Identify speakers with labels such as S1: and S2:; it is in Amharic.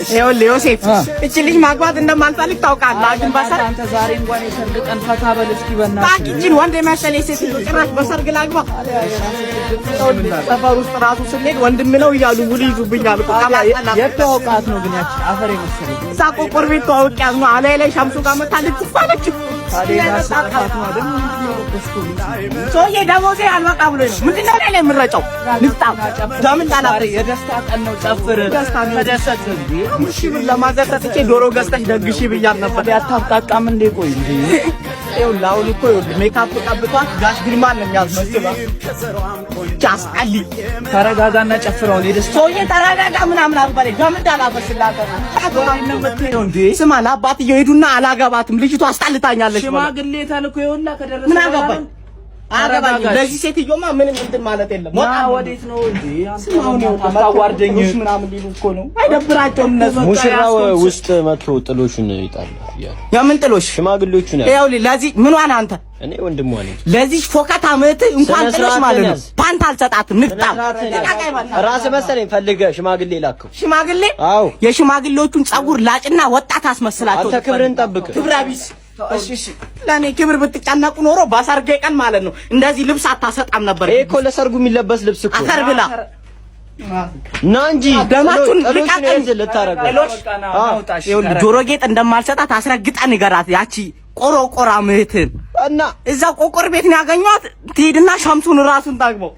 S1: ይኸውልህ ዮሴፍ፣ እቺ ልጅ ማግባት እንደማልፈልግ ታውቃለህ። ግን በሰርግ
S2: አንተ ዛሬ እንኳን የሰርግ ቀን ፈታ በል እስኪ በእናትህ።
S1: እባክህ ይህችን ወንድ የመሰለ ሴት ጭራሽ በሰርግ ላግባ? ሰፈር ውስጥ ራሱ ስንሄድ ወንድም ነው እያሉ ውል ይዙብኛል እኮ።
S2: የት ተዋውቃት ነው ግን ያቺ አፈር የመሰለች?
S1: እዛ ቆቆር ቤት ተዋውቂያት ነው። አላይ ላይ ሻምሱ ጋር መታ ልትፍ አለች።
S2: ታዲያ የራስህ ጥፋት ነው አይደል?
S1: ሰውዬ ደሞዜ አልበቃ ብሎኝ ነው። ምንድን ነው ላይ ላይ የምረጨው? ንፍጣም ለምን ጣላ?
S2: የደስታ ቀን ነው፣ ጨፍር፣ ተደሰት። እንዴ
S1: 5,000 ብር ለማዘር ሰጥቼ ዶሮ ገዝተሽ ደግሺ ብያት ነበር።
S2: አታብቃቃም እንዴ? ቆይ እንዴ
S1: ይኸውልህ አሁን እኮ ይኸውልህ ሜካፕ ቀብቷት ጋሽ ግርማን ነው የሚያስመስላት። አስጠሊ።
S2: ተረጋጋና ጨፍረውን የደስታ
S1: ሰውዬ ተረጋጋ ምናምን አትበለኝ። ለምን እንዳላፈስላት
S2: ነው እንዴ?
S1: ስማ፣ ለአባትየው ሄዱና አላገባትም ልጅቷ አስጠልታኛለች በለው።
S2: ሽማግሌ ተልኮ ይኸውላ ከደረሰ
S1: ምን አገባኝ? አያገባኝም።
S2: ተረጋጋ።
S1: ለዚህ ሴትዮማ ምንም እንትን ማለት የለም።
S2: ና ወዴት ነው እንዴ?
S1: ስማ አሁን ይኸውልህ
S2: አታዋርደኝ።
S1: ጥሎሽ ምናምን ሊሉ እኮ ነው። አይደብራቸውም እነሱ።
S3: ሙሽራው ውስጥ መጥቶ ጥሎሹን ይጣል እያሉ
S1: የምን ጥሎሽ?
S3: ሽማግሌዎቹ ነው።
S1: ይኸውልህ ለዚህ ምኗን አንተ
S3: እኔ ወንድሟ ነኝ።
S1: ለዚህ ፎከታ ምት እንኳን
S3: ስነ
S1: ጥሎሽ
S3: ስርዓትን
S1: ማለት ነው
S3: ያዝ።
S1: ፓንት አልሰጣትም። ንፍጣም
S3: ራስህ መሰለኝ ፈልገህ ሽማግሌ ላከው።
S1: ሽማግሌ።
S3: አዎ።
S1: የሽማግሌዎቹን ጸጉር ላጭና ወጣት አስመስላቸው።
S3: አንተ ክብርን ጠብቅ።
S1: ክብረ ቢስ። እሺ እሺ፣ ለእኔ ክብር ብትጨነቁ ኖሮ በሰርጌ ቀን ማለት ነው እንደዚህ ልብስ አታሰጣም ነበር።
S3: ይሄ እኮ ለሰርጉ የሚለበስ ልብስ እኮ።
S1: አፈር ብላ።
S3: ና እንጂ።
S1: ደማችሁን
S3: ጥሎሹን
S1: ልቃቀን።
S3: ያዝ ልታረገው።
S1: ጥሎሽ ይኸውልህ ጆሮ ጌጥ እንደማልሰጣት አስረግጣ ንገራት። ያቺ ቆሮቆራ ምህትን
S3: እና
S1: እዛ ቆቆር ቤት ነው ያገኟት። ትሄድና ሸምሱን ራሱን ታግበው።